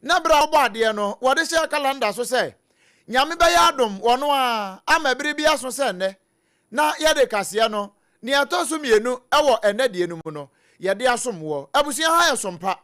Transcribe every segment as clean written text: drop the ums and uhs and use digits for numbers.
Na berɛ a wɔbɔ adeɛ no, wɔde hyɛɛ kalanda so sɛ, Nyame bɛyɛ adom, ɔno ara, ama bere bi aso sɛ nnɛ, na yɛde kaseɛ no, nea ɛtɔ so mmienu wɔ ɛnnɛ deɛ no mu no, yɛde asom woɔ. Abusua ha yɛ Sompa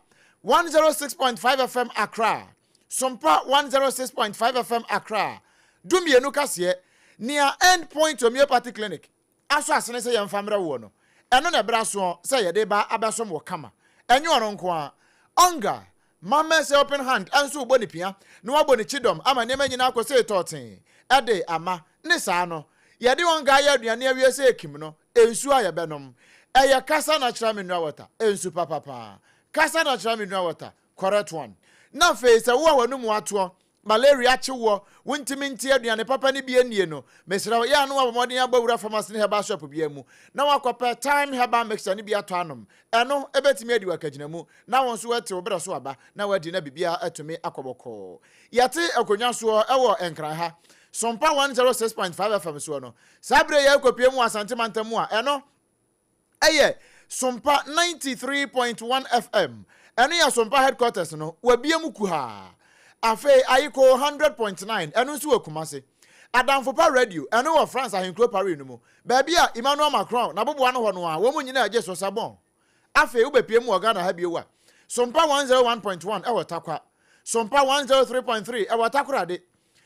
106.5 FM Accra, Sompa 106.5 FM Accra, dumienu kaseɛ, nea End Point Homeopathy Clinic asɔ asene sɛ yɛmfa mmrɛ woɔ no, ɛno na ɛberɛ asoɔ sɛ yɛde ba abɛsom wo kama. Ɛnyɛ ɔno nko ara, Onga, Mames Helping Hand nso rebɔ ne pia na wabɔ ne kyidɔm ama nneɛma nyinaa akɔ sei tɔɔtee de ama. Ne saa no, yɛde Onga ayɛ aduane awie sɛ ekim no, nsuo a yɛbɛnom. Ɛyɛ Kasa Natural Mineral Water, nsu papa paa. Kasa Natural Mineral Water, correct one. Na afei sɛ wo a w'anum atoɔ malaria akye woɔ, wontumi nte aduane papa no bi nnie no, mesrɛ wo, yɛ a na woabɔ mmɔden abɔ wura pharmacy ne herbal shop biara mu na woakɔpɛ Thyme Herbal Mixture no bi atɔ anom. Ɛno bɛtumi adi wo akagyinamu na wo nso woate wo berɛ so aba na woadi na biribiara atumi akɔ bɔkɔɔ. Yɛte akonnwa soɔ wɔ Nkran ha, Sompa 106.5 FM soɔ no, saa berɛ yi yɛrekɔpue mu wɔ Asante mantam mu a, ɛno, Ɛyɛ Sompa 93.1 FM. Ɛno yɛ Sompa headquarters no, wɔabue mu kuhaa. Afei Ayiko 100.9, ɛno nso wɔ Kumasi. Adamfo Pa Radio, ɛno wɔ France ahenkuro Paris no mu, baabi a Emmanuel Macron n'aboboa no hɔ no ara, wɔn nyinaa gye so sɛ bɔn. Afei wobɛpue mu wɔ Ghana ha bio a, Sompa 101.1 ɛwɔ Tarkwa, Sompa 103.3 ɛwɔ Takoradi,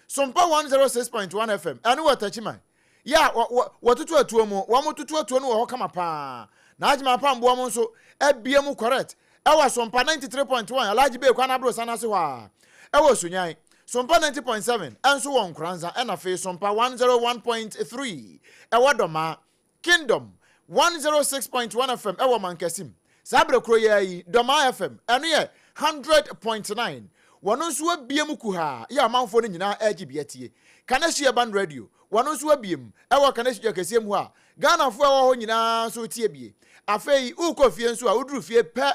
Sompa 106.1 FM, ɛno wɔ Techiman. Yɛ a wɔ wɔ wɔtoto atuo mu, wɔn toto atuo no wɔ hɔ kama paa. Na Agyeman Pamboa mu nso abue mu correct. Ɛwɔ Sompa 93.1 Alhaji Bey kwan aborosan ase hɔ ara. Ɛwɔ Sunyani. Sompa 90.7 nso wɔ Nkoranza ɛna afei Sompa 101.3 ɛwɔ Dɔmaa. Kingdom 106.1 FM ɛwɔ Mankasim. Saa berɛ korɔ yi ara yi, Dɔmaa FM, ɛno yɛ 100.9, wɔn nso abue mu kuhaa yɛ amanfoɔ no nyinaa ɛregye bi atie. Kaneshie Urban Radio, wɔn nso abue mu ɛwɔ Kaneshie dwakɛseɛ mu hɔ a Ghanafoɔ a ɛwɔ hɔ nyinaa nso retie bie. Afei worekɔ fie nso a, woduru fie pɛ,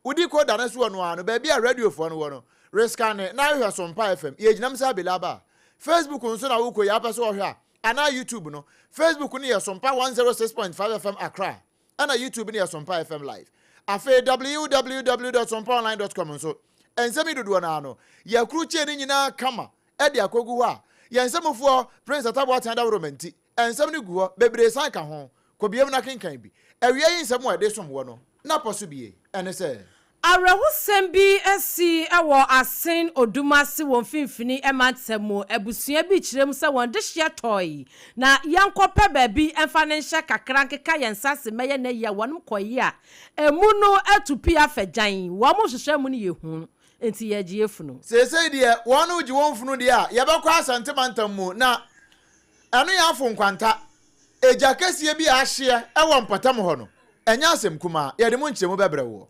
wo decoder no so wɔ no ara no, baabi a radiofoɔ no wɔ no, rescanne na ahwehwɛ Sompa FM. Yɛgyinam sɛ abele aba a. Facebook nso na worekɔ yi a wopɛ sɛ wɔhwɛ a, anaa YouTube no, Facebook no yɛ Sompa 106.5 FM Accra, ɛna YouTube no yɛ Sompa FM Live. Afei www dot sompaonline dot com nso, nsɛm yi dodoɔ no ara no, yɛakrukyie ne nyinaa kama de akɔgu hɔ a, yɛn nsɛmufoɔ Prince Atta Boateng Adaworoma nti, nsɛm no gu hɔ, bebree san ka ho. Kɔ biam na kenkan bi. Awia yi nsɛm a ɛde som woɔ no, na pɔ so bie, ɛne sɛ. Awerɛhosɛm bi asi wɔ Asen Odumase wɔ Mfimfini Mantam mu. Abusua bi kyerɛ mu sɛ wɔn dehyeɛ tɔe na yɛnkɔpɛ baabi mfa no nhyɛ kakra nkeka yɛn nsa ase mmɛyɛ n'ayi a wɔnom kɔeɛ a emu no atu pii afa gyan. Wɔn nhwehwɛ mu no yɛ hu nti yɛregye yɛn funu. Seesei deɛ wɔn regye wɔn funu deɛ a, yɛbɛkɔ Asante mantam mu na ɛno yɛ Afo Nkwanta. Egya kɛseɛ bi a ahyeɛ wɔ mpɔtam hɔ no, ɛnyɛ asɛm kumaa. Yɛde mu nkyerɛmu bɛbrɛ woɔ.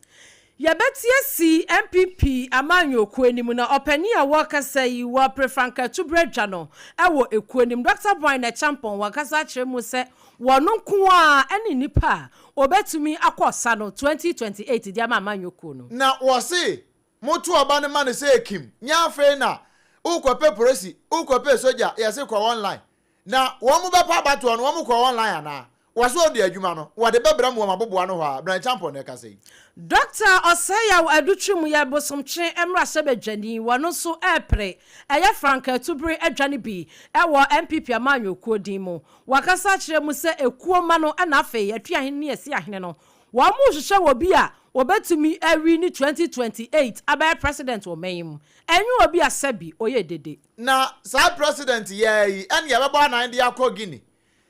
Yɛbɛte asi NPP amanyɔkuo anim na ɔpanin a wɔrekasa yi wɔ Prefranka Atubrɛ-Dwa no wɔ ekuo no mu, Dɔkta Boahen Acheampong wakasa akyerɛ mu sɛ wɔno nko ara ne nipa a ɔbɛtumi akɔ ɔsa no 2028 de ama amanyɔkuo no. Na wɔse moto ɔba no ma no sɛ ekim, nyɛ afei na wokɔpɛ polisi, wokɔpɛ sogya, yɛse kɔ online. Na wɔn bɛpɛ abatoɔ no, wɔn kɔ online anaa? Wɔse wɔn de adwuma no, wɔde bɛbrɛ mo wɔ m'aboboa no hɔ a, Brian Champon na ɛkasa yi. Dɔkta Ɔsɛeyaw Adutwum yɛ bosomtwe mmarahyɛbadwani, wɔno nso repere ɛyɛ frankaatubere adwa no bi wɔ NPP amanyɔkuo din mu. Wakasa akyerɛ mu sɛ ekuo mma no na afei Atuahene ne Asiahene no wɔn rehwehwɛ obi a obetumi awini 2028 abɛyɛ president wɔ ɔman yi mu, ɛnyɛ obi a sɛbi ɔyɛ dede. Na saa president yi ara yi ɛne yɛbɛbɔ anan de akɔ Guinea.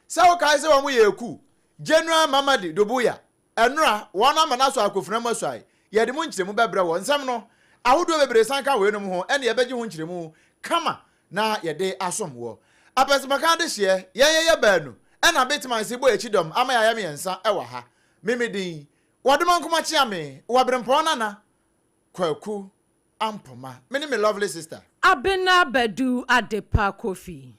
Sɛ wokae sɛ wɔn yɛ ekuw, General Mamady Doumbouya, ɛnora, wɔn ama no asɔ akofena mu asuae. Yɛde mu nkyerɛmu bɛbrɛ wɔ. Nsɛm no ahodoɔ bebree san ka weinom ho ɛne yɛbɛgye ho nkyerɛmu kama na yɛde asom woɔ. Apɛsɛmaka adehyeɛ, yɛn yɛyɛ baanu, ɛna Bitman se bɔ yɛkyi dɔm ama yɛayɛ mmiɛnsa ɛwɔ ha. Me me din, Wɔdomankoma Kyeame, wɔ Berempɔn Nana Kwaku. Ampoma, me ne me lovely sister. Abena Badu Adepa Kofi.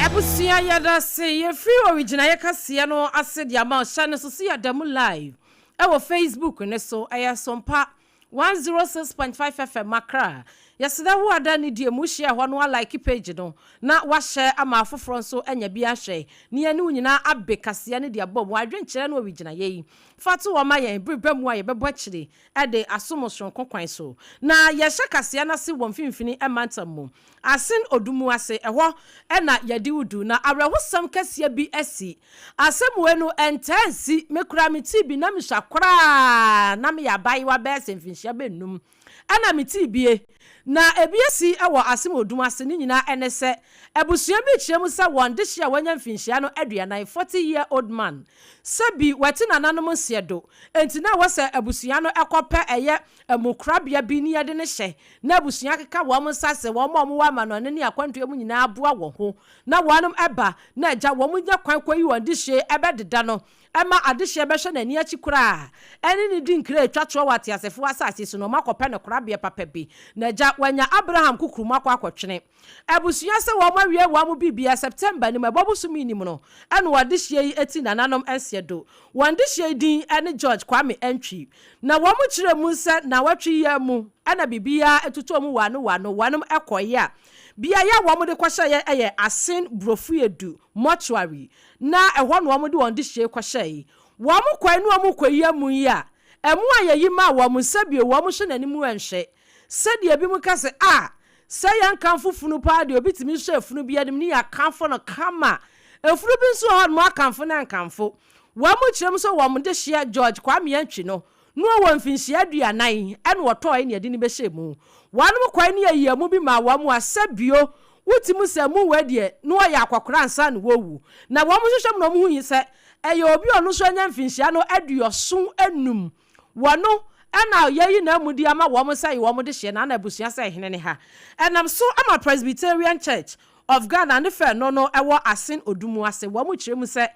Abusua yɛdase yɛfiri origyinaeɛ kaseɛ no ase de ama wo hyɛ no so so yɛda mu live ɛwɔ Facebook ne so ɛyɛ Sompa 106.5 FM Accra. Yɛsrɛ wo ada ne die mu hyia hɔ no wa like page no na wahyɛ ama afoforɔ nso anya bi ahwɛ ne yɛne wo nyinaa abe kaseɛ no de abɔ mu adwenkyerɛ no owigyinaeɛ yi fa to hɔ ma yɛn bere ba mu a yɛbɛbɔ akyire de asom soronko kwan so. Na yɛhyɛ kaseɛ no ase wɔ mfimfini mantam mu, Asen Odumu ase, ɛhɔ na yɛde wo du. Na awerɛhosɛm kɛseɛ bi asi. Asɛm wei no, ɛntaa nsi. Me koraa metee bi na mesua koraa, na meyɛ abaayewa bɛyɛ sɛ mfinhyia bɛnnum ɛna metee bie. Na ebi asi wɔ Asen Odum ase, ne nyinaa ne sɛ, abusua bi rekyerɛ mu sɛ wɔn dehye a wanya mfinhyia no 40, 40 year old man, Sɛ bi wɔte nananom nseɛ do, enti na ɛwɔ sɛ abusua no kɔ pɛ ɛyɛ amu korabea bi ne yɛde no hyɛ, na abusua keka wɔn nsa sɛ wɔn a wɔwɔ amanɔne ne akwantuo mu nyinaa boa wɔn ho, na wɔnom ba na agya wɔn nya kwan kɔyi wɔn dehyeɛ ɛbɛdeda no ma adehyeɛ bɛhwɛ n'ani akyi koraa ɛne no di nkra ɛtwa toɔ wɔ ateasefoɔ asase so no wɔn akɔpɛ no korabea papa bi na agya wɔanya Abraham kukurumu akɔ akɔtwene Abusua sɛ wɔn awie wɔn biribiara September no mu, ɛbɔ bosome no mu no ɛna wɔn adehyeɛ yi ti nananom nseɛ do. Wɔn dehyeɛ yi din ne George Kwame Antwi. Na wɔn kyerɛ mu sɛ naawɔtwe yi ara mu ɛna biribiara totɔɔ mu wano wano wɔnom kɔeɛ a beaeɛ a wɔn de kɔhyɛeɛ yɛ Asen Brofuedu Mortuary na ɛhɔ na wɔn de wɔn dehyeɛ kɔhyɛe. Wɔn kɔe ne wɔn kɔyi amu yi a ɛmu a yɛyi maa wɔn sɛ bio wɔn hwɛ n'anim nhwɛ sɛdeɛ ebinom ka sɛ ah Sɛ yɛnkamfo funu paa deɛ, obi tumi hwɛ funu bi anim ne yɛakamfo no kama. Efunu bi nso wɔ hɔ nom akamfo no ankamfo. Wɔn kyerɛ mu sɛ wɔn dehyeɛ George Kwame Antwi no, na ɔwɔ mfinhyia 40 ɛna ɔtɔɔe ne yɛde no bɛhyɛɛ mu. Wɔnom kɔe ne yɛyii amu bi maa wɔn a sɛ bio wote mu sɛ amu wei deɛ na ɔyɛ akɔkora ansa na wawu. Na wɔn hwehwɛ mu na wɔn hui sɛ ɛyɛ obi a ɔno nso anya mfinhyia no 75. Wɔno na yɛayi n'amudi ama wɔn sɛ wɔn dehyeɛ na na abusua sɛ hene ne ha. Ɛnam so ama Presbyterian Church of Ghana ne fɛ no no wɔ Asen Odumu ase. Wɔn kyerɛ mu sɛ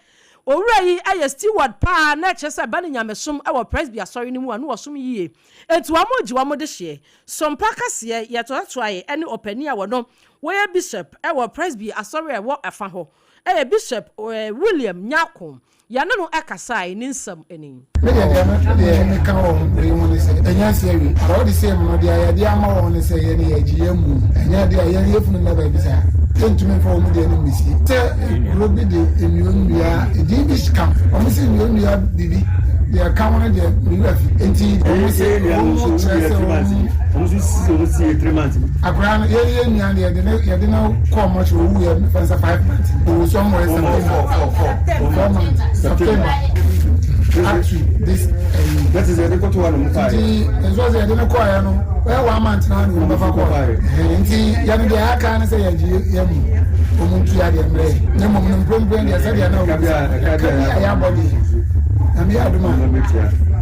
Owura yi yɛ steward paa na ɛkyerɛ sɛ ɛba ne nyamesom wɔ Presby asɔre no mu a na ɔsom yie. Enti wɔn regye wɔn dehyeɛ. Sompa kaseɛ yɛtoatoae ne ɔpanin a wɔno wɔyɛ Bishop wɔ Presby asɔre a ɛwɔ ɛfa hɔ yɛ Bishop William Nyarko. Yɛne no kasae, ne nsɛm ni. Me deɛ deɛ me deɛ meka wɔ wei ho ne sɛ ɛnyɛ ase awie but all the same no deɛ yɛde ama wɔn ne sɛ yɛne yɛgye yɛn mu ɛnyɛ adeɛ a yɛn yɛfunu nna baabi saa yɛntumi mfa wɔn deɛ no mmesie sɛ kuro bi de nnua nnua edin bi ka wɔn sɛ nnua nnua bibi deɛ ɛka ho no deɛ me wura fi nti wɔn sɛ wɔn kyerɛ sɛ wɔn nso sisi wɔn si yɛ 3 months. Akwaraa no yɛn yɛn nua no yɛde ne yɛde no kɔɔ mɔkye owu yɛ fɛn sɛ 5 months owu so ɔmo yɛ September 4 months, September up to this ɛyi. That is yɛde kɔtɔ wa na mo fa yɛ. Nti nso sɛ yɛde no kɔɔ yɛ no wɔyɛ 1 month na na wɔn bɛfa kɔɔ nti yɛn deɛ aka ne sɛ yɛgye yɛn mu wɔn ntua deɛ mmerɛ ne mmom no mprempren deɛ sɛdeɛ na wɔn ɛka bi a yɛabɔ deɛ Nyame yɛ adom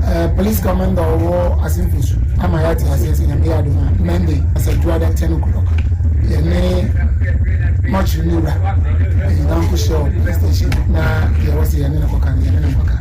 a police commander ɔwɔ Assin Fosu ama yɛate aseɛ sɛ Nyame yɛ adom a Monday asɛ dwoada 10 o'clock yɛne mɔkyere ne wura ɛnyina nkɔhyia wɔ police station na deɛ ɛwɔ sɛ yɛne no kɔka no yɛne no nkɔka.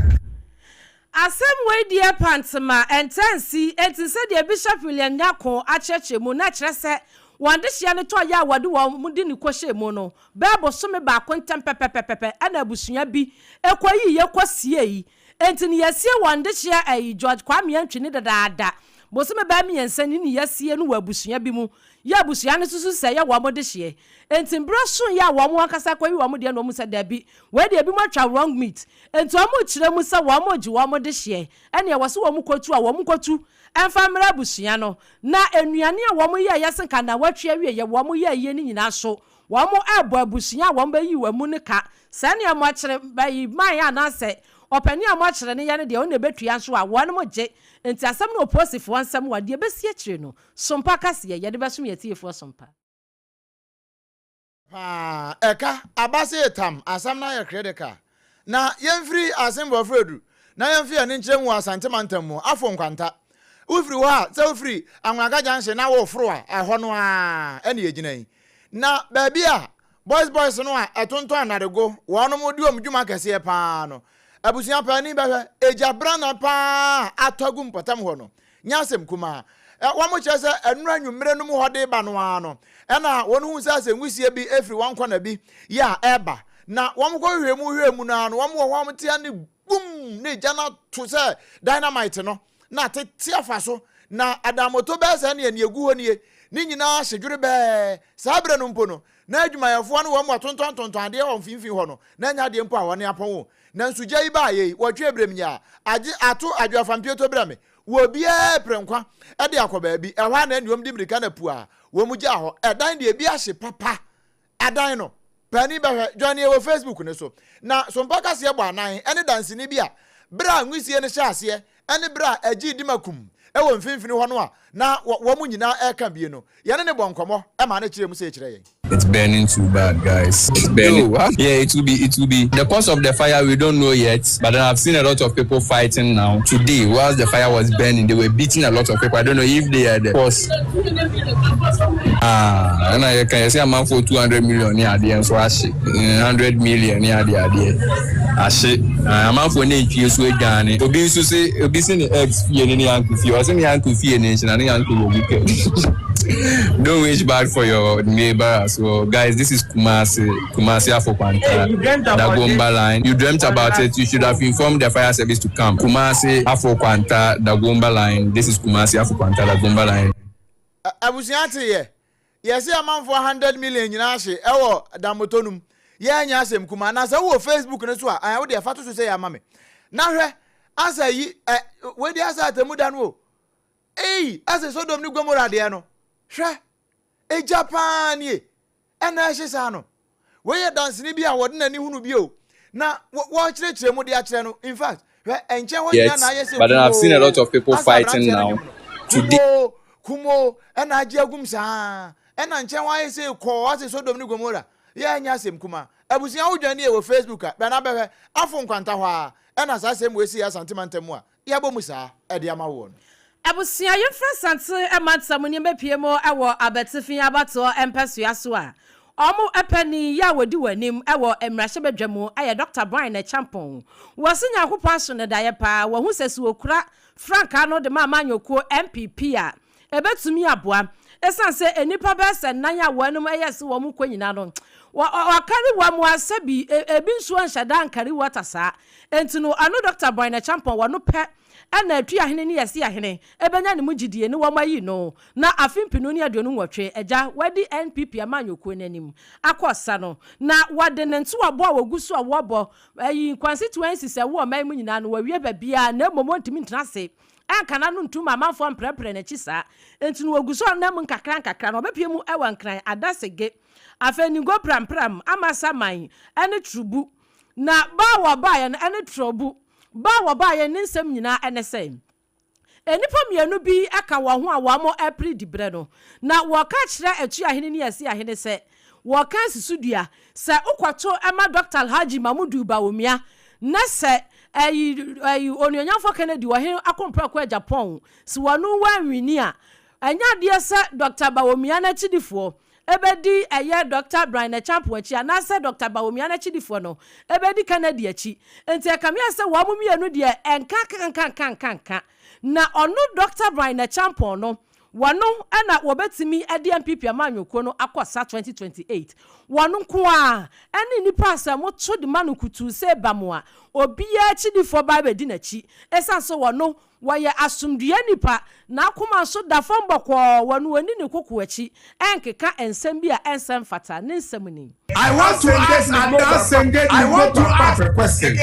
Asɛm wei deɛ pantema ɛntɛnsi enti sɛdeɛ Bishop William Nyarko akyerɛkyerɛ mu na kyerɛ sɛ wɔn dehyeɛ no tɔeɛ a wɔde wɔn de ne kɔhyɛɛ mu no bɛɛ bosome baako ntɛm pɛpɛpɛpɛ ɛna abusua bi ɛkɔyiiɛ kɔsiei. Enti ne yɛasie wɔn dehyeɛ ɛyi George Kwame Antwi ne dadaada bosome bɛɛ 3 ni ne yɛasie no wɔ abusua bi mu yɛ abusua no susu sɛ ɛyɛ wɔn dehyeɛ. Enti mberɛ so yɛ a wɔn ankasa kɔyi wɔn deɛ na wɔn sɛ dabi, wei deɛ ebi mo atwa wrong meat. Enti wɔn kyerɛ mu sɛ wɔn regye wɔn dehyeɛ ɛne ɛwɔ sɛ wɔn kɔtu a wɔn kɔtu ɛmfa mmerɛ abusua no. Na nnuane a wɔn yɛɛyɛ se nka nnawɔtwe awieɛ wɔn yɛɛyɛ no nyinaa so wɔn ɛrebɔ abusua a wɔn bɛyi wɔn mu no ka. Sɛ nea mo akyerɛ bɛyi man anaasɛ ɔpanin a mo akyerɛ no yɛ no deɛ ɔno na ɛbɛtua nso a wɔn gye. Enti asɛm no wɔ polisifoɔ nsam wɔ deɛ ɛbɛsi akyire no Sompa kaseɛ yɛde bɛsom yɛn atiefoɔ sompa. Paa ɛka aba se tam asɛm no ayɛ critical na yɛmfiri Asen Borɔfo na yɛmfe yɛn ani nkyerɛ mu wɔ Asante mantam mu Afo Nkwanta. Wofiri hɔ a sɛ wofiri Anwonaka Junction na woforo a ɛhɔ no ara ɛne yɛgyina yi. Na baabi a boys boys no a ɛtontɔn nnadego wɔnom di wɔn dwuma kɛseɛ paa no abusua panin bɛhwɛ egya brana paa atɔ agu mpɔtam hɔ no nyɛ asɛm kumaa. Wɔn kyerɛ sɛ ɛnora anwummere no mu hɔ de ba no ara no, ɛna wɔn hu sɛ asɛ nwusie bi efiri wɔn kɔna bi yɛ a ɛreba. Na wɔn kɔ hwehwɛ mu hwehwɛ mu no ara no, wɔn wɔ hɔ a wɔn te ne bum ne gya no ato sɛ dynamite no na atete afa so. Na adamoto bɛyɛ sɛ ne ɛne egu hɔ nie. Ne nyinaa hye dwerebɛɛ. Saa berɛ no mpo no, na adwumayɛfoɔ ne wɔn a wɔtontɔntontɔn adeɛ wɔ mfimfini hɔ no, na ɛnyɛ adeɛ mpo a wɔne apɔn o. Nanso gya yi baeɛ yi, wɔtwee berɛm nyaa agye ato adwoafampieto brɛ me. Wɔ obiara repere nkwa de akɔ baabi. Ɛhɔ ara na ɛne wɔn di mmirika na pua wɔn gyaa hɔ. Ɛdan deɛ ebi ahye papa. Adan no, paani bɛhwɛ. Join yɛn wɔ Facebook no so. Na Sompa Kaseɛ bɔ anan ne danseni bi a berɛ a nwisie no hyɛɛ aseɛ ne berɛ a ɛgyee Dima kum wɔ mfimfini hɔ no a na wɔn nyinaa reka bie no, yɛne no bɔɔ nkɔmmɔ maa no kyerɛɛ mu sei kyerɛɛ yɛn. It's burning too bad guys it's burning oh yeah it will be it will be the cause of the fire we don't know yet but then I've seen a lot of people fighting now today whilst the fire was burning they were beating a lot of people I don't know if they are the cause ah ɛna yɛ kan yɛ sɛ amanfoɔ 200 million ne adeɛ nso ahye 100 million ne adeɛ adeɛ ahye ah, amanfoɔ ne ntwie so adwane obi nso se obi se ne ex fie ne ne yanko fie ɔse ne yanko fie ne nhyena ne yanko wɔ wicked Don't wish bad for your neighbor as well. Guys, this is Kumasi, Kumasi Afokwanta, Dagomba line. You dreamt about it. You should have informed the fire service to come. Kumasi Afokwanta, Dagomba line. This is Kumasi Afokwanta, Dagomba line. Abusua te yɛ. Yɛse amanfoɔ 100 million nyinaa hye ɛwɔ damoto no mu. Yɛ nyɛ asɛm kuma. Na sɛ wowɔ Facebook no so a, ɛɛ wodeɛ fa to so sɛ yɛ ama me. Na hwɛ, asa yi, ɛ, wei deɛ asa atemu da no o. Ei, ɛsɛ Sodom ne Gomora deɛ no. Hwɛ, egya paa nie, ɛna ɛhye saa no. Wei yɛ danseni bi a wɔde n'ani hunu bi o, na wɔrekyerɛkyerɛ mu de akyerɛ no. In fact, hwɛ, ɛnkyɛn hɔ nyinaa Yet, na ayɛ sɛ but then I've seen a lot kumoo, of people asɛ fighting aberanteɛ no now nnwom no. today. Kumoo, kumoo, ɛna agye agum saa, ɛna nkyɛn hɔ ayɛ sɛ kɔɔ, asɛ Sodom ne Gomora. Yɛ ɛnyɛ asɛm kumaa. Abusua wo dwan nie wɔ Facebook a, bra na bɛhwɛ. Afo nkwanta hɔ ara, ɛna saa asɛm wei sii Asante mantam mu a, Yɛabɔ mu saa de ama woɔ no. Abusua yi mfra Asante mantam nneɛma pie mu wɔ Abatifi abatoɔ mpɛsoa so a wɔn panin yi a wɔdi wɔn anim wɔ mmarahyɛbadwa mu yɛ Dɔkta Brian Acheampong. Wɔse Nyankopɔn aso no daeɛ paa, wɔahu sɛ sɛ wɔkura frankaa no de ma amanyɔkuo NPP a, ɛbɛtumi aboa. Ɛsiane sɛ nnipa bɛyɛ sɛ nnan a wɔnom yɛ sɛ wɔn kɔ nyinaa no, wɔkari wɔn a sɛbi ebi nsuo nhyɛ da nkari water saa. Enti no, ɔno Dɔkta Brian Acheampong wɔno pɛ na Atuahene ne Yɛseahene bɛnya ne mu gyidie ne wɔn ayi no na afe mpenu ne 28 agya wadi NPP amanyɔkuo no anim akɔ ɔsa no na wɔde ne ntoaboɔ a wɔgu so a wɔbɔ ayi constituencies ɛwɔ ɔman mu nyinaa no wɔawie baabiara na mmom wɔntumi ntena ase anka n'ano ntom ma amanfoɔ mprɛprɛ n'akyi saa. Enti no wɔgu so nam nkakrankakra na wɔbɛpue mu wɔ Nkran, Adasege, afei Ningo Prampram, Amasaman ne Trubu. Na ba a wɔbaeɛ no ne Trobu. Ba a wɔbaeɛ ne nsɛm nyinaa ne sɛ, Nnipa mmienu bi ka wɔn ho a wɔrepere diberɛ no, na wɔka kyerɛ Atuahene ne Asiahene sɛ, Wɔka asi so dua sɛ wokɔto ma Dɔkta Alhaji Mamudu Bawumia na sɛ ɛyi ɛyi Onuonyamfoɔ Kennedy Ɔhene Akomprako Agyapong si wɔno wanwini a, ɛnyɛ adeɛ sɛ Dɔkta Bawumia n'akyidifoɔ bɛdi ɛyɛ Dɔkta Brian Acheampong akyi anaasɛ Dɔkta Bawumia n'akyidifoɔ no bɛdi Kennedy akyi. Nti ɛkame ayɛ sɛ wɔn mmienu deɛ ɛnka nka nka nka nka. Na ɔno Dɔkta Brian Acheampong no Wɔno na wɔbɛtumi de NPP amanyɔkuo no akɔ sa 2028. Wɔno nko ara ne nnipa a sɛ moto de ma no kutuu sɛ ba mo a, obiara akyidifoɔ ba bɛdi n'akyi. Ɛsiane sɛ wɔno wɔyɛ asomdwoeɛ nnipa, n'akoma nso da fam bɔkɔɔ, wɔno ɔnni ne koko akyi nkeka nsɛm bi a ɛnsɛ mfata. Ne nsɛm ni. I want to ask I want to ask a question.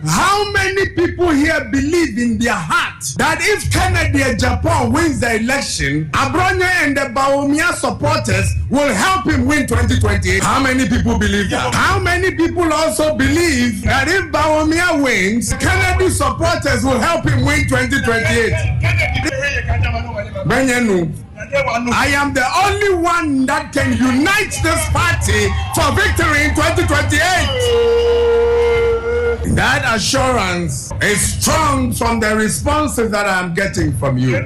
How many people here believe in their heart that if Kennedy Agyapong wins the election, Abronye and the Bawumia supporters will help him win 2028? How many people believe that? How many people also believe that if Bawumia wins, Kennedy supporters will help him win 2028? Benyanu. I am the only one that can unite this party for victory in 2028. That assurance is strong from the responses that I'm getting from you.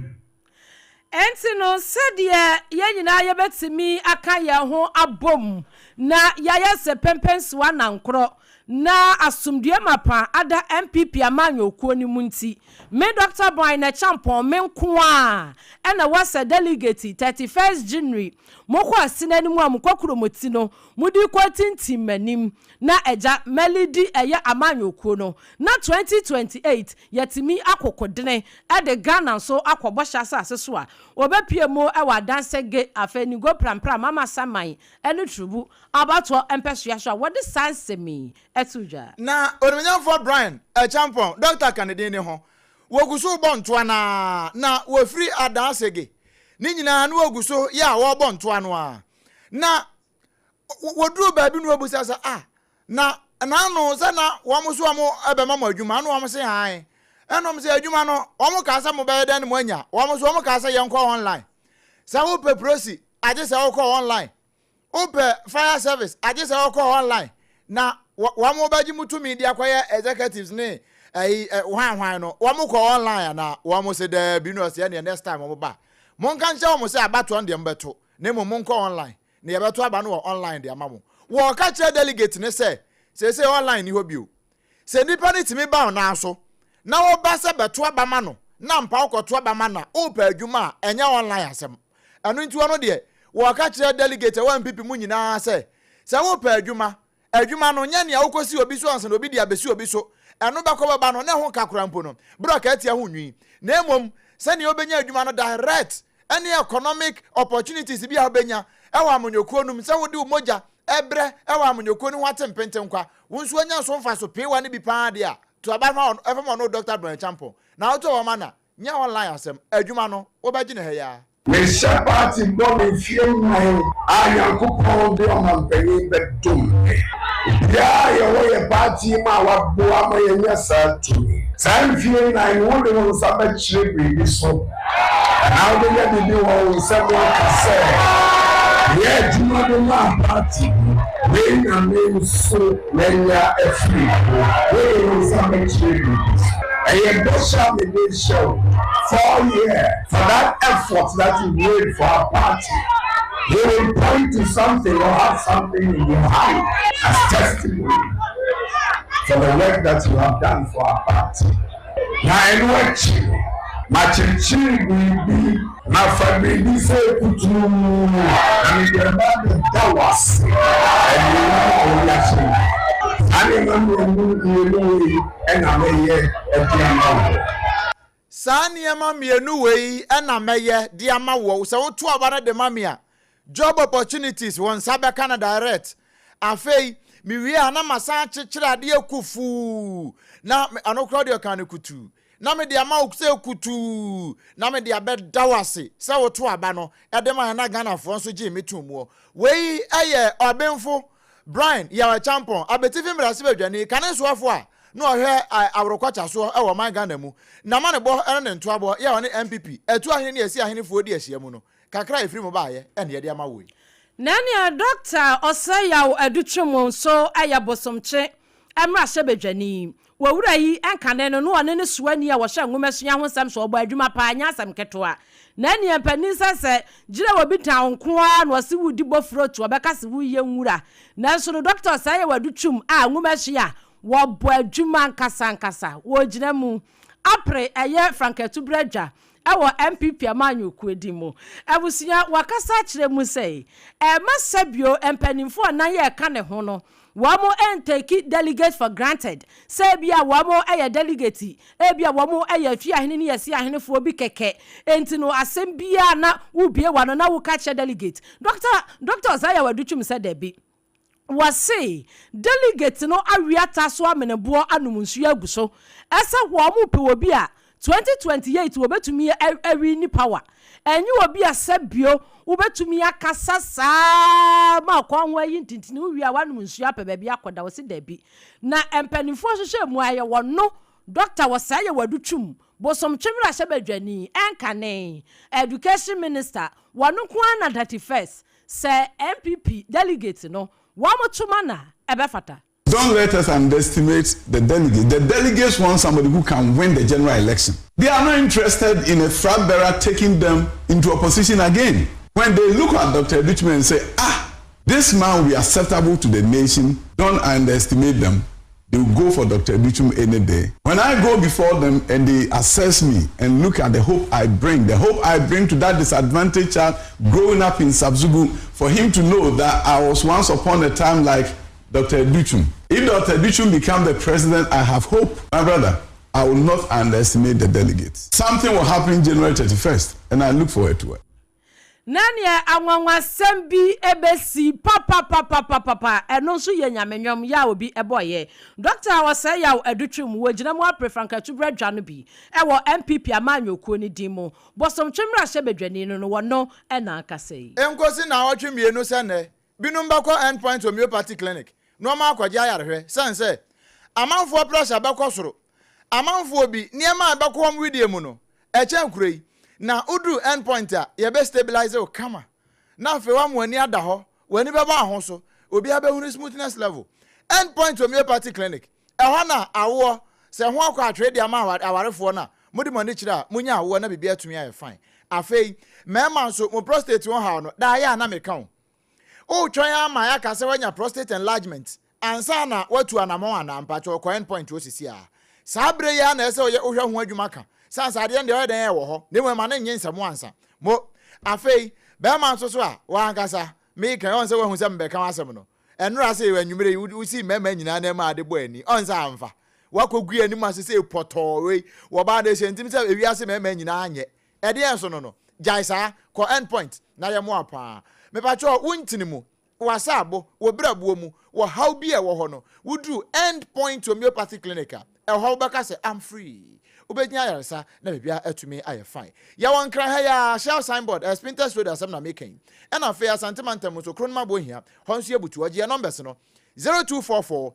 Enti no, sɛdeɛ yɛn nyinaa yɛbɛtumi aka yɛn ho abom na yɛayɛ sɛ pɛmpɛnsoa nankorɔ. na asomdwoeɛ mapa ada NPP amanyɔkuo no mu nti, me Dɔkta Brian Acheampong me nko ara na ɛwɔ sɛ delegate 31st January mokɔ asene no mu a mokɔ Kuromoti no mode kɔ tintim m'anim na agya mɛlidi ɛyɛ amanyɔkuo no na 2028 yɛatumi akokodene de Ghana nso akɔ bɔhyɛ asase so a wɔbɛpue mu wɔ Adansege afei Ningo Prampram Amasaman ne Turubu abatoɔ mpɛsoa so a wɔde saa nsɛm yi too dwa. Na Onimuonyamfoɔ Brian Acheampong, Dɔkta ka ne din ne ho, wɔgu so rebɔ ntoa no ara, na wɔfiri Adansege ne nyinaa na wɔgu so yɛ a wɔrebɔ ntoa no ara. Na wɔduruu baabi na wɔbisa sɛ, ah, na n'ano sɛ na wɔn nso wɔn bɛma mo adwuma, ɛna wɔn se ae. Ɛna wɔn sɛ adwuma no, wɔn kaa sɛ mobɛyɛ dɛn na moanya, wɔn nso wɔn kaa sɛ yɛnkɔ online. Sɛ wopɛ prosi, agye sɛ wokɔ online. Wopɛ fire service, agye sɛ wokɔ online. Na wɔn bɛgye mo tumi de akɔyɛ executives ne ɛyi hwan hwan no, wɔn kɔ online anaa? Wɔn se daabi, na ɔse ɛneɛ next time wɔn ba. Monka nkyerɛ wɔn sɛ abatoɔ no deɛ mobɛto, na mmom monkɔ online. Na yɛbɛto aba no wɔ online de ama mo. Wɔka kyerɛ delegate no sɛ, seesei online nni hɔ bio. Sɛ nipa no tumi ba wo nan so na woba sɛ bɛto aba ma no na ampa wokɔto aba ma no a, worepɛ adwuma a, ɛnyɛ online asɛm. Ɛno nti ɔno deɛ, wɔka kyerɛ delegate a ɛwɔ NPP mu nyinaa sɛ, sɛ worepɛ adwuma, Adwuma no, nyɛ nea wokosi obi so ansa na obi de abesi obi so. Ɛno bɛkɔ bɛba no, na ɛho ka koraa mpo no, bere a ɔkaa tia ho nwi. Na mmom, sɛnea wobenya adwuma no direct ne economic opportunities bi a wobenya wɔ amanyɔkuo no mu, sɛ wode wo mogya brɛ wɔ amanyɔkuo no ho ate mpentenkwa, wo nso woanya so mfaso peewa no bi paa deɛ a, to aba ma ɔno Dɔkta Brian Acheampong. Na woto aba ma no a, Nyɛ online asɛm, adwuma no wobɛgye no ha yi ara. Mehyɛ party bɔ me mfeɛ nnan a Nyankopɔn de ɔmanpanin bɛdom me. Obiara a yɛwɔ yɛ party yi mu a waboa ma yɛanya saa tumi. Saa mfeɛ nnan no wode wo nsa bɛkyerɛ biribi so anaa wobɛnya biribi wɔ wo nsam aka sɛ meyɛ adwuma de maa party yi, wei na me nso manya afiri mu. Wode wo nsa bɛkyerɛ biribi so. Ɛyɛ bɔhyɛ a mede rehyɛ wo, 4 year for that effort that you made for our party, you will point to something or have something in your hand as testimony for the work that you have done for our party. Na ɛno akyi no, makyekyere biribi, mafa biribi sɛ kutuu, na mede aba abɛda wo ase anuonyam a wode ahyɛ me. Saa nneɛma mmienu mmienu wei na mɛyɛ de ama wo. Saa nneɛma mmienu wei na mɛyɛ de ama wo. Sɛ woto aba no de ma me a, job opportunities, wo nsa bɛka no direct. Afei, mewie a na masan akyekyere adeɛ kufuu, na ɛno koraa deɛ ɔkaa no kutuu, na mede ama wo sɛ kutuu, na mede abɛda wo ase sɛ woto aba no de ma yɛn na Ghanafoɔ nso gyee me too muɔ. Wei yɛ ɔbenfo Brian Yaw Acheampong, Abetifi mmarahyɛbadwani, kane soafo a na ɔhwɛ aworokɔkya soɔ wɔ ɔman Ghana mu, n'amanebɔ ne ne ntoabɔ yɛ a ɔne NPP, Atu Ahene ne Asi Ahenefoɔ di ahyiamu no, kakra a ɛfiri mu baeɛ na yɛde ama wo yi. Na nea Dɔkta Osei Yaw Adutwum nso yɛ bosomtwe mmarahyɛbadwani. Wɔ wura yi nkane no, na ɔne ne soani a wɔhyɛ nwomasua ho nsɛm so, ɔbɔ adwuma paa, ɛnyɛ asɛm ketewa. Na nea mpanin sɛ sɛ gyina obi tan wo nko ara na ɔse woredi bofrot, ɔbɛka se woreyɛ nwura. Nanso no Dɔkta Osei Yaw Adutwum a nwomasua a wɔbɔ adwuma ankasa ankasa, wɔgyina mu apere ɛyɛ frankatubere adwa wɔ NPP amanyɔkuo din mu. Abusua, wakasa akyerɛ mu sɛ, ɛmma sɛbio mpaninfoɔ a nan yɛ ɛka ne ho no, wɔn ntake delegate for granted, sɛ ebia wɔn yɛ delegate, ebia wɔn yɛ afie ahene ne asie ahenefoɔ bi kɛkɛ, enti no asɛm biara na wobue w'ano na woka kyerɛ delegate. Dɔkta, Dɔkta Isaiah Adutwum sɛ dabi. Wɔse delegate no awe ata so amene boɔ anom nsuo agu so sɛ wɔn pɛ obi a 2028 wɔbɛtumi awini power, ɛnyɛ obi a sɛbio wobɛtumi akasa saa ma ɔkwan ho ayi ntintini wowie a woanom nsuo apɛ baabi akɔda. Wɔse dabi. Na mpanimfoɔ hyehyɛ mu ayɛ wɔn no Dɔkta Wɔsɛe Yɛ Wadutwum Bosomtwe mmarahyɛbadwani ɛnkane Education Minister wɔn nko ara na 31st sɛ NPP delegate no wɔn to ma na ɛbɛfata. Don't let us underestimate the delegates. The delegates want somebody who can win the general election. They are not interested in a flag bearer taking them into opposition again. When they look at Dr. Adutwum and say, ah, this man will be acceptable to the nation, don't underestimate them. They will go for Dr. Adutwum any day. When I go before them and they assess me and look at the hope I bring, the hope I bring to that disadvantaged child growing up in Zabzugu, for him to know that I was once upon a time like Dr. Adutwum. If Dr. Adutwum become the president, I have hope. My brother, I will not underestimate the delegates. Something will happen January 31st, and I look forward to it. Na neɛ anwanwasɛm bi bɛsi papapapapapa, ɛno nso yɛ Nyame nnwom yɛ a obi bɔeɛ. Dɔkta a ɔsɛe yaw adutwum wɔ gyina mu apere frankatubere adwa no bi wɔ NPP amanyɔkuo no din mu, Bosomtwe mmarahyɛbadwani no no, wɔno na akasa yi. Enkosi naawɔtwe mmienu sɛ nnɛ, binom bɛkɔ End Point Homeopathy Clinic na wɔn akɔgye ayarehwɛ sɛn sɛ amanfoɔ pressure bɛkɔ soro. Amanfoɔ bi nneɛma a ɛbɛkɔ wɔn wedeɛ mu no, ɛkyɛn kuro yi. Na woduru end point a, yɛbɛ stabilize wo kama. Na afei woama w'ani ada hɔ, w'ani bɛba wo ho so, obiara bɛhunu smoothness level. End point Homeopathy Clinic, ɛhɔ na awoɔ, sɛ ho akɔ atwere de ama awarefoɔ no a, mode mo ani kyerɛ a, monya awoɔ na biribiara atumi ayɛ fine. Afei, mmarima nso, mo prostate ho haw no, daa yɛ a na meka o. Woretwɛn ara ma yɛaka sɛ woanya prostate enlargement ansa na woatu anamɔn anaa? Mpakyɛw kɔ end point hɔ sisi ara. Saa bere yi ara na ɛsɛ sɛ woyɛ wohwɛ ho adwuma ka. Sane sɛ adeɛ no deɛ ɔyɛ dɛn ɛwɔ hɔ na mmom ɛma no nnye nsɛm ansa. Mo. Afei, barima nso so a, w'ankasa, meka yi, ɔn sɛ woahu sɛ mebɛka w'asɛm no. Ɛnora sei, anwummere yi, wosii mmarima nyinaa nan mu a ade bɔ ani. Ɔn sɛ amfa. Woakɔgu anim ase sei pɔtɔɔ wei. Wɔbaa no ɛhyɛ ntim sɛ ewiase mmarima nyinaa nyɛ. Ɛdeɛn so no no? Gyae saa, kɔ end point na yɛmmoa wo paa. Mepakyɛw, wo ntini mu, w'asaabo, wo brɛboɔ mu, wɔ haw bi a ɛwɔ hɔ no, woduru End Point Homeopathy Clinic a, ɛhɔ wobɛka sɛ, I'm free. Wobɛnya ayaresa na biribiara atumi ayɛ fine. Yɛwɔ Nkran ha yi ara, Shell signboard, ɛyɛ Spintex Road asɛm na meka yi. Ɛna afei Asante Mantam nso, Kronum Abohia, hɔ nso yɛbutu hɔ. Gye yɛn numbers no, 0244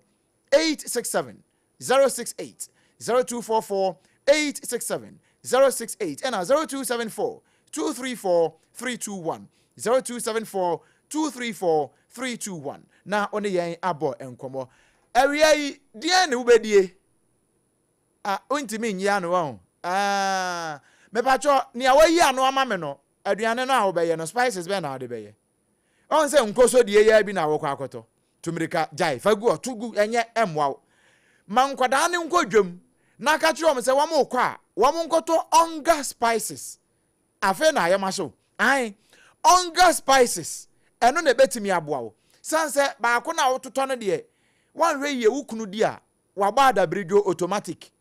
867 068, 0244 867 068 ɛna 0274 234 321, 0274 234 321 na wo ne yɛn abɔ nkɔmmɔ. Awia yi, deɛn ne wobɛdie? Ah, wontumi nyi ano wahu. Ah, mepakyɛ nea wayi ano ama me no, aduane no a wobɛyɛ no, spices bɛn na wode bɛyɛ? Ɔn sɛ nkoso deɛ yi ara bi na wokɔ akɔtɔ. Tu mirika, gyae, fa gu hɔ, to gu, ɛnyɛ, ɛmmoa wo. Ma nkwadaa no nkɔ dwam na ka kyerɛ wɔn sɛ wɔrekɔ a, wɔnkɔtɔ Onga spices. Afei na ayam ahye wo. Ae, Onga spices, ɛno na ɛbɛtumi aboa wo. Sane sɛ baako no a wototɔ no deɛ, woanhwɛ yie wo kunu di a, wabɔ adabiridwo automatic.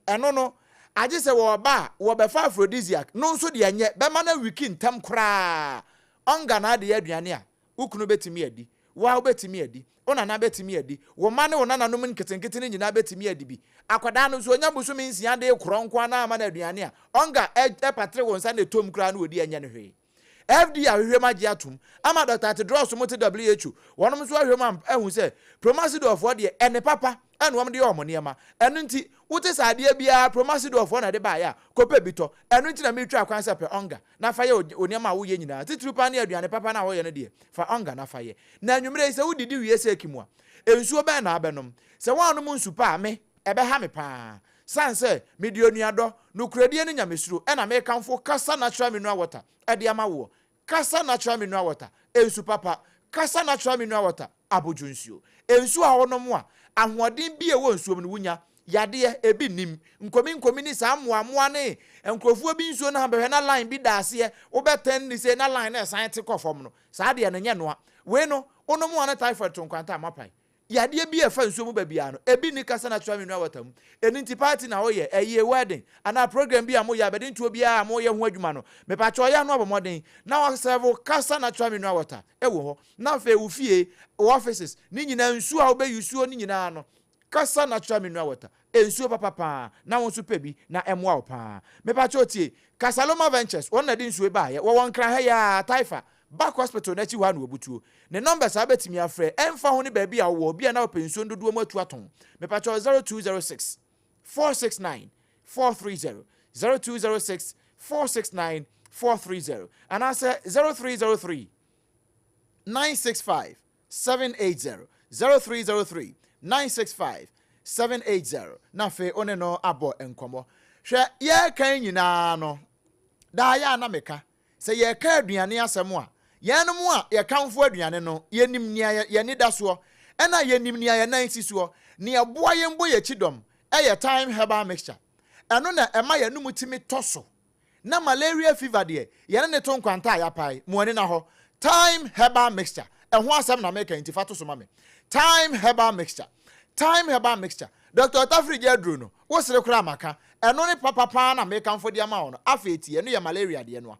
Ɛno no, agye sɛ wɔba a wɔbɛfa aphrodisiac no nso deɛ ɛnyɛ, bɛma no awiki ntɛm koraa. Ɔnga na adeyɛ aduane a, wo kunu bɛtumi adi, wo ara wobɛtumi adi, wo nana bɛtumi adi, wo mma ne wo nananom nketenkete no nyinaa bɛtumi adi bi. Akwadaa no nso, ɔnya bosome nsia de rekorɔ nko ara na ama no aduane a, ɔnga ɛpatre wo nsa na ɛtɔ mu koraa na ɔdi ɛnyɛ no hwee. FDA ahwehwɛ mu agye atom ama Dɔkta Tedros mo te WHO wɔnom nso ahwɛ mu ahu sɛ Promasidorfoɔ deɛ ɛne papa ɛna wɔn de yɛ wɔn nneɛma. Ɛno nti wote sɛ adeɛ biara Promasidorfoɔ na ɛde baeɛ a, kɔpɛ bi tɔ. Ɛno nti na meretwa kwan sɛ pɛ Onga na fa yɛ wo nneɛma a woyɛ nyinaa, titiriw paa ne aduane papa no a woyɛ no deɛ, fa Onga na fa yɛ. Na anwummerɛ yi sɛ wodidi wie sɛ kim a, nsuo bɛn na abɛnom? Sɛ woannom nsu pa a, me, ɛbɛha me paa. Sane sɛ mede onuadɔ, nokorɛdie ne nyamesuro na mekamfo Kasa Natural Mineral Water de ama woɔ. Kasa Natural Mineral Water, nsu papa. Kasa Natural Mineral Water, abodwo nsuo. Nsuo a wonom a, ahoɔden bi a ɛwɔ nsuo mu no wonya. Yadeɛ, ebi nnim. Nkominkomi ne saa mmoammoa ne nkurɔfoɔ bi nsuo no ha bɛhwɛ na line bi da aseɛ, wobɛtɛn ne sei na line no ɛsan te kɔ fam no, saa deɛ no nyɛ noa. Wei no, wonom a na typhoid to nkwanta a moapae. Yadeɛ bi a ɛfa nsuo mu ba biara no, ebi nni kasa natural mineral water mu. Ɛno nti party na woyɛ, ayie, wedding, anaa program bi a moyɛ, abadintoɔ biara a moyɛ ho adwuma no, mepakyɛw yɛ ano abɔ mmɔden na wa serve kasa natural mineral water wɔ hɔ. Na afei wo fie, wo offices, ne nyinaa nsuo a wobɛ use no nyinaa no, kasa natural mineral water, nsuo papa paa, na wo nso pɛ bi na ɛmmoa wo paa. Mepakyɛw tie, Kasaloma Ventures, wɔn na ɛde nsuo yi baeɛ, wɔwɔ Nkran ha yi ara, Taifa, Back hospital no akyi hɔ ara na wɔbutuo. Ne numbers a wobɛtumi afrɛ, ɛmfa ho ne baabi a wowɔ, obi a na wopɛ nsuo no dodoɔ mu atu atɔn. Mepakyɛw 0206 469 430, 0206 469 430, anaasɛ 0303 965 780, 0303 965 780, na afei wo ne no abɔ nkɔmmɔ. Hwɛ, yɛreka yi nyinaa no, daa yɛ a na meka Sɛ yɛreka aduane asɛm a, yɛnom a yɛkamfo aduane no, yɛnim nea yɛn ani da soɔ, ɛna yɛnim nea yɛn nan si soɔ. Nea ɛboa yɛn bɔ yɛn kyidɔm yɛ Thyme Herbal Mixture. Ɛno na ɛma yɛn anum tumi tɔ so. Na malaria fever deɛ, yɛne no to nkwanta a yɛapae. Mo ani nna hɔ. Thyme Herbal Mixture, ɛho asɛm na meka yi nti fa to so ma me. Thyme Herbal Mixture, Thyme Herbal Mixture, Doctor Otafiri gye aduro no, wo sere koraa maka. Ɛno ne papa paa na mekamfo de ama wo no. Afei tie, ɛno yɛ malaria deɛ no a.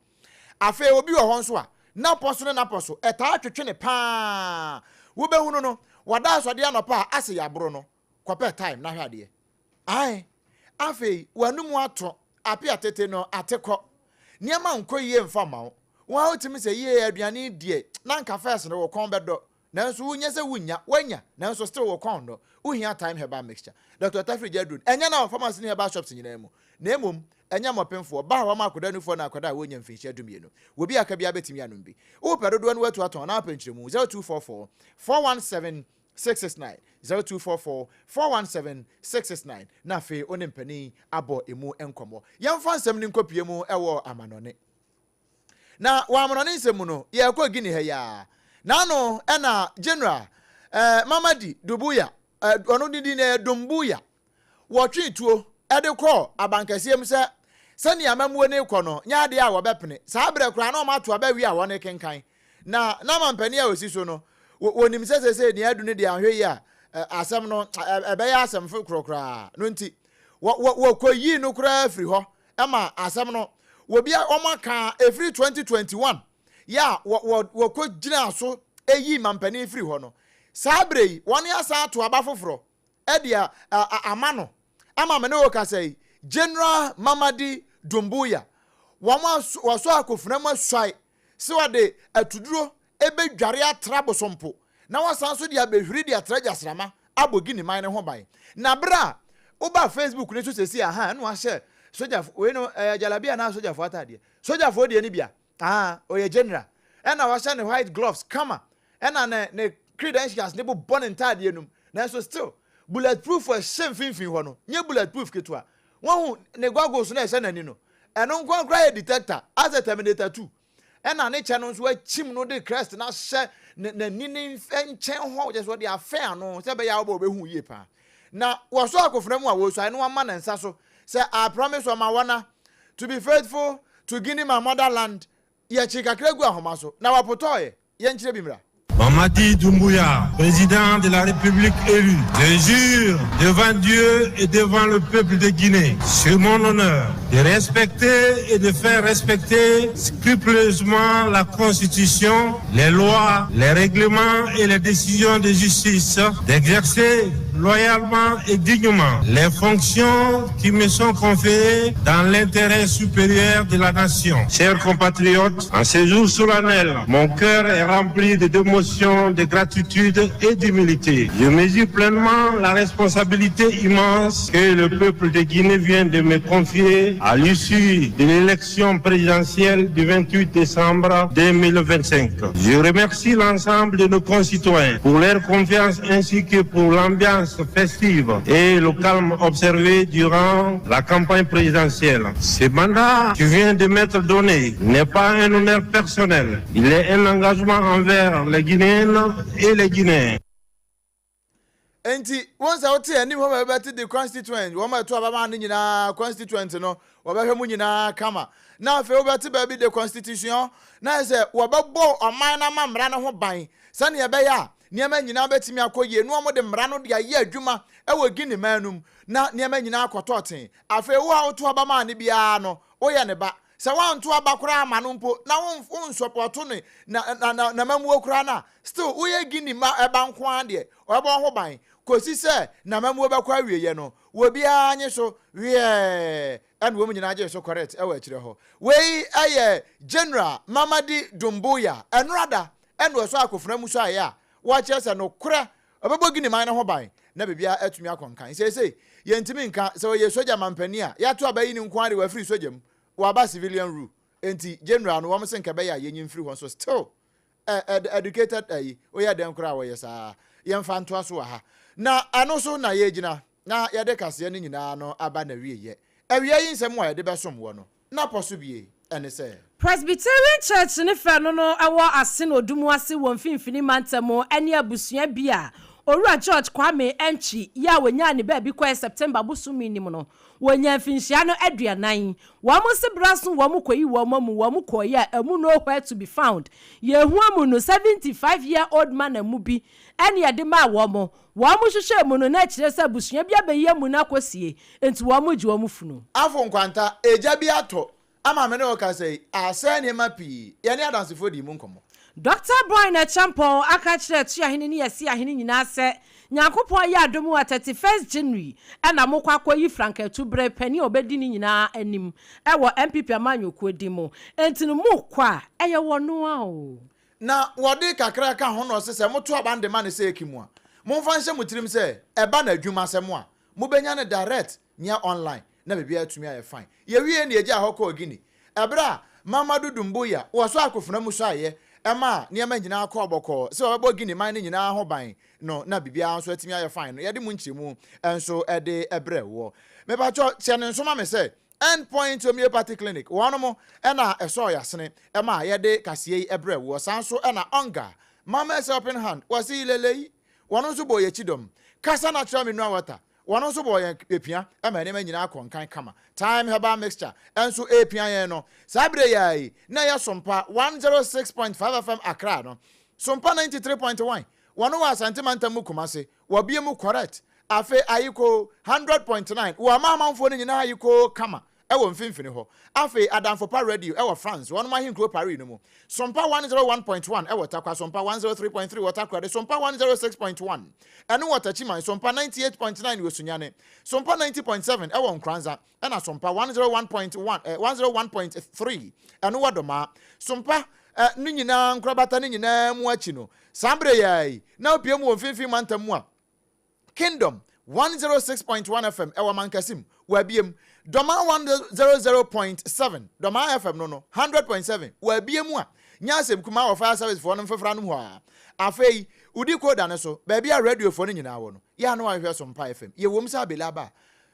Afei obi wɔ hɔ nso a, n'apɔ so ne n'apɔ so, ɛtaa twetwe no paa. Wobɛhunu no, wada asɔdeɛ anɔpa a, ase yɛaboro no. Kɔpɛ thyme na hwɛ adeɛ. Ae, afei w'anomu ato, ape atete no ate kɔ. Nneɛma nkɔ yie mfa mma wo. Wo ara wotumi sɛ yie aduane yi deɛ na anka first no wo kɔn bɛdɔ. Nanso wonyɛ sɛ wonnya, woanya nanso still wo kɔn nnɔ. Wohia Thyme Herbal Mixture. Doctor Tafiri gye aduro no. Ɛnyɛ na wɔ pharmacy ne herbal shops nyinaa mu. Na mmom ɛnyɛ mmɔpemfoɔ, baa a wɔama akwadaa nufoɔ ne akwadaa a wɔnnya mfinhyia dumienu. Obi a aka biara bɛtumi anom bi. Wopɛ dodoɔ no woatu atɔn anaa wopɛ nkyerɛmu? 0244 417 669 0244 417 669 na afei wo ne mpanin abɔ emu nkɔmmɔ. Yɛmfa nsɛm no nkɔpue mu wɔ amanɔne. Na wɔ amanɔne nsɛm mu no, yɛrekɔ Guinea ha yi ara. N'ano na General eh, Mamadi Dubuya, eh, ɔno ne din yɛ Dumbuya, wɔtwee tuo de kɔɔ abankɛseɛ mu sɛ sɛnea amammuo no rekɔ no nyɛ adeɛ a wɔbɛpene. Saa berɛ koraa na wɔato aba awie a wɔrekenkan. Na na mampanin a ɔsi so no, wɔnim sɛ seesei nea adu no deɛ anhwɛ yie a asɛm no ɛbɛyɛ asɛm foforɔ koraa no nti, wɔkɔyii no koraa firi hɔ ma asɛm no wɔbi a wɔaka ɛfiri 2021 yɛ a wɔkɔgyinaa so yii mampanin firi hɔ no. Saa berɛ yi wɔn asan ato aba foforɔ de ama no ama me ne wo kasa yi, General Mamadi Doumbouya, wɔn wɔsɔ akofena mu asuae sɛ wɔde atuduro bɛdware atra bosompo na wɔsan nso de abɛhwiri de atra gyasrama abɔ Guinea man no ho ban. Na berɛ a woba Facebook no so sɛsi a, ha ɛna wahyɛ sogyafo wei no ɛyɛ jalabi anaa sogyafoɔ ataadeɛ, sogyafoɔ deɛ no bi a, ah ɔyɛ general ɛna wahyɛ ne white gloves kama ɛna ne ne credentials ne bobɔ ne ntaadeɛ no mu nanso still bullet proof ɛhyɛ mfimfini hɔ no nyɛ bullet proof ketewa. Wahu ne goggles no ɛhyɛ n'ani no, ɛno nko ara koraa yɛ detector asɛ Terminator 2. Ɛna ne kyɛ no nso akyim no de crest no ahyɛ n'ani ne nkyɛn hɔ kyɛ sɛ ɔde afɛ ano sɛ ɛbɛyɛ a wɔbɛ wɔbɛhu yie paa. Na wɔsɔ akofena mu a wɔsuae no ama ne nsa so sɛ I promise on my honor to be faithful to Guinea my motherland. Yɛkyee kakra gu ahoma so na wɔpotɔɔeɛ. Yɛnkyerɛ bi mmra. Mamadi Doumbouya, président de la République élu, je jure devant Dieu et devant le peuple de Guinée, sur mon honneur, de respecter et de faire respecter scrupuleusement la Constitution, les lois, les règlements et les décisions de justice, d'exercer loyalement et dignement les fonctions qui me sont conférées dans l'intérêt supérieur de la nation. Chers compatriotes, en ce jour solennel, mon cœur est rempli de d'émotions, de gratitude et d'humilité. Je mesure pleinement la responsabilité immense que le peuple de Guinée vient de me confier à l'issue de l'élection présidentielle du 28 décembre 2025. Je remercie l'ensemble de nos concitoyens pour leur confiance ainsi que pour l'ambiance festive et le calme observé durant la campagne présidentielle. Ce mandat qui vient de m'être donné n'est pas un honneur personnel, il est un engagement envers les Guinéennes et les Guinéens. Enti, wɔn sɛ wote anim hɔ ma bɛbɛte the constituent, wɔn a ɛto aba ma no nyinaa constituent no, wɔbɛhwɛ mu nyinaa kama. Na afei wobɛte baabi the constitution, na ayɛ sɛ wɔbɛbɔ ɔman no ama mmara no ho ban sɛnea ɛbɛyɛ a nneɛma nyinaa bɛtumi akɔ yie, na wɔde mmara no de ayɛ adwuma wɔ Guinea man no mu, na nneɛma nyinaa akɔtɔ tee. Afei wo a woto aba maa no biara no, woyɛ ne ba. Sɛ woanto aba koraa amma no mpo na wonsɔpɔto ne na na na n'amammuo koraa no a, still woyɛ Guinea mma ɛba nko ara deɛ, ɔbɛbɔ wo ho ban kɔsi sɛ n'amammuo bɛkɔ awieɛ no. Obiara nye so weɛɛ ɛna wɔn nyinaa gyee so correct ɛwɔ akyire hɔ. Wei ɛyɛ General Mamadi Doumbouya ɛnora da ɛna ɔsɔ akofena mu sɔeɛ a wɔkyerɛ sɛ nokorɛ ɔbɛbɔ Guinea man no ho ban na biribiara atumi akɔ nkan. Seesei yɛntumi nka sɛ ɔyɛ sogya mampanin a yɛato aba yi no nko ara de wafiri sogya mu waba civilian rule enti general no wɔn se nka ɛbɛyɛ a yɛnyi mfiri hɔ nso still ɛ ɛ educated ayi woyɛ dɛn koraa wɔyɛ saa yɛmfa ntoa so wɔ ha na ɛno so na yɛgyina na yɛde kaseɛ no nyinaa no aba n'awieɛ. Awia yi nsɛm a yɛde bɛsom wɔ no na pɔ so bie ɛne sɛ. Presbyterian Church ne fɛ no no wɔ Asen Odumu ase wɔ Mfinfini Mantam ne abusua bi a. Owura George Kwame Antwi yi a wɔnyaa ne baabi kɔɛ September bosome no mu no, wɔnyaa mfinhyia no 40. Wɔn se bra so wɔn kɔyi wɔn amu, wɔn kɔɔeɛ a amu no where to be found. Yɛhu amu no 75 year old man amu bi ɛne yɛde maa wɔn. Wɔn hwehwɛɛ mu no na ɛkyerɛ sɛ abusua bi abɛyi amu no akɔsie, enti wɔn gye wɔn funu. Afo nkwanta, egya bi atɔ ama me ne wo kasa yi, asɛe nneɛma pii. Yɛne Adansefoɔ dii mu nkɔmmɔ. Dɔkta Boyne Acheampong aka akyerɛ Atuahene ne Asiahene nyinaa sɛ Nyankopɔn ayɛ adom a 31st January na mokɔ akɔyi frankatu berɛ panin a ɔbɛdi ne nyinaa anim wɔ NPP amanyɔkuo din mu. Enti no mokɔ a ɛyɛ wɔnoa o. Na wɔde kakra ka ho na ɔse sɛ moto aba no de ma no sɛ eki mu a, momfa nhyɛ mo tirim sɛ ɛba no adwuma sɛm a, mobɛnya no direct nyɛ online na biribiara atumi ayɛ fine. Yɛwiee no yɛgyaa hɔ kɔɔ Guinea. Ɛberɛ a Mamadou Doumbouya wɔ so akofena mu suaeɛ maa nneɛma nyinaa kɔɔ bɔkɔɔ sɛ wɔbɛbɔ Guinea man no nyinaa ho ban no na biribiara nso atumi ayɛ fine no, yɛde mu nkyerɛmu nso de brɛɛ woɔ. Mepakyɛ hyɛ no nso ma me sɛ End Point Homeopathy Clinic wɔnom na ɛsɔɔ yɛasene ma yɛde kaseɛ yi brɛɛ woɔ. Saa nso na Onga, Mama's Helping Hand, wɔse lelei, wɔn nso bɔɔ yɛn akyi dɔm. Kasa Natural Mineral Water, Wɔn nso bɔɔ yɛn pia ma nneɛma nyinaa kɔɔ nkan kama. Thyme Herbal Mixture nso repia yɛn no, saa bere yi ara yi na ɛyɛ Sompa 106.5 FM Accra no, Sompa 93.1, wɔn wɔ Asante Mantam mu Kumasi, wɔabue mu correct. Afei Ayikoo 100.9, wɔama amanfoɔ no nyinaa ayikoo kama wɔ mfimfini hɔ. Afei Adamfo Pa Radio wɔ France, wɔnom ahenkuro Paris no mu. Sompa 101.1 wɔ Tarkwa, Sompa 103.3 wɔ Takoradi, Sompa 106.1 ɛno wɔ Techiman, Sompa 98.9 wɔ Sunyani, Sompa 90.7 wɔ Nkoranza, ɛna Sompa 101.1 eh, 101.3 ɛno wɔ Domaa. Sompa eh, no nyinaa nkorabata no nyinaa mu akyi no, saa berɛ yi ara yi, na wopue mu wɔ mfimfini mantam mu a, Kingdom 106.1 FM ɛwɔ Mankasim, wɔ Abiem, Dɔmaa 100.7, Dɔmaa FM no no, 100.7, wɔ Abiem a, nyɛ asɛm kumaa wɔ Fire Service foɔ no mfefra nom hɔ ara. Afei, wodi Koda no so, baabi a radio foɔ no nyinaa wɔ no, yɛ a na wahwehwɛ Sompa FM. Yɛwom sɛ Abele aba a.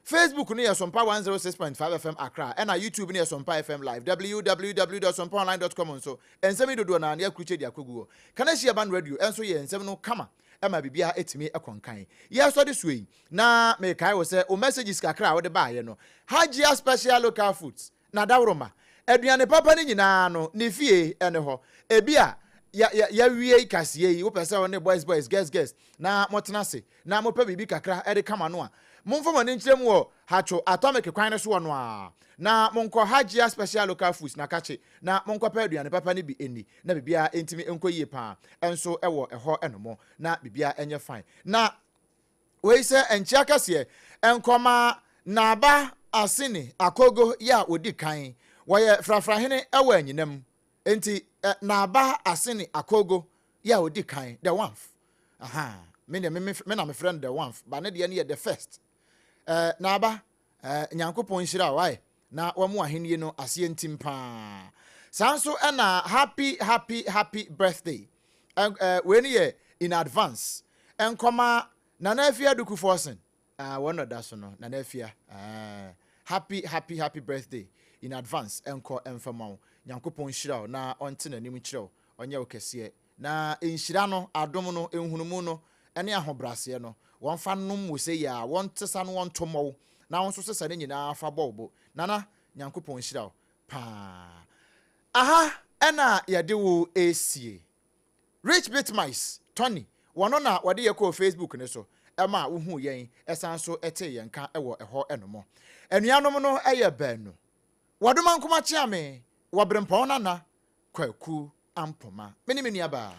Facebook no yɛ Sompa 106.5 FM Accra, ɛna YouTube no yɛ Sompa FM Live, www.sompaonline.com nso, nsɛm yi dodoɔ no ara no yɛakrukye de akɔgu hɔ. Kanahyi Urban Radio nso yɛ nsɛm no kama. ma biribiara tumi kɔ nkan. Yɛresɔ de soɔ yi, na mekae wo sɛ wo messages kakra a wode baeɛ no, Hajia Special Local Foods, Nadaworoma, aduane papa no nyinaa no, ne fie ne hɔ. Ebia yɛ, yɛ, yɛawie kaseɛ yi, wopɛ sɛ wo ne boys boys, girls girls, na motena ase na mopɛ biribi kakra de ka mo ano a, momfa mo ani nkyerɛ mu wɔ Hatcho Atomic kwan no soɔ no ara, na monkɔ Hajia Special Local Foods, Nakakye, na monkɔpɛ aduane papa no bi nni. na biribiara ntumi nkɔ yie paa nso wɔ ɛhɔ nom na biribiara nyɛ fine. Na wei sɛ nkyea kɛseɛ nkɔma Naba Asini Akogo yɛ a ɔdi kan, wɔyɛ Frafrahene wɔ Anyinam, nti Naba Asini Akogo yɛ a ɔdi kan, the onef, aha, me deɛ me, me na mefrɛ no the onef, ba ne deɛ no yɛ the first. Eh, Naba, Eh, Nyankopɔn nhyira wo ae na wamu ahennie no aseɛ ntim paa. Saa nso ɛna happy happy happy birthday. Eh, wei no yɛ in advance. Nkɔma Nana Afia Duku Forson. Ah, wɔn na ɔda so no, Nana Afia. Eh, happy happy happy birthday in advance. Nkɔ mfa ma wo. Nyankopɔn nhyira wo na ɔnte n'anim nkyerɛ wo, ɔnyɛ wo kɛseɛ. Na nhyira no, adom no, nhunumu no, ne ahobrɛaseɛ no, wɔmfa nnom wo sei ara, wɔnsesa no wɔnto mmɔ wo, na wo nso sesa ne nyinaa fa bɔ wo bo. Nana, Nyankopɔn nhyira wo paa. Aha na yɛde wo resie. Rich Bit Mice, Tony, wɔno na wɔde yɛ kɔɔ Facebook no so ma wohuu yɛn san nso tee yɛn nka wɔ ɛhɔ nom. Anuanom no yɛ baanu. Wɔdoma Nkomakyeame wɔ Berempɔn Nana Kwaku Ampoma. Me ne me nuabaa.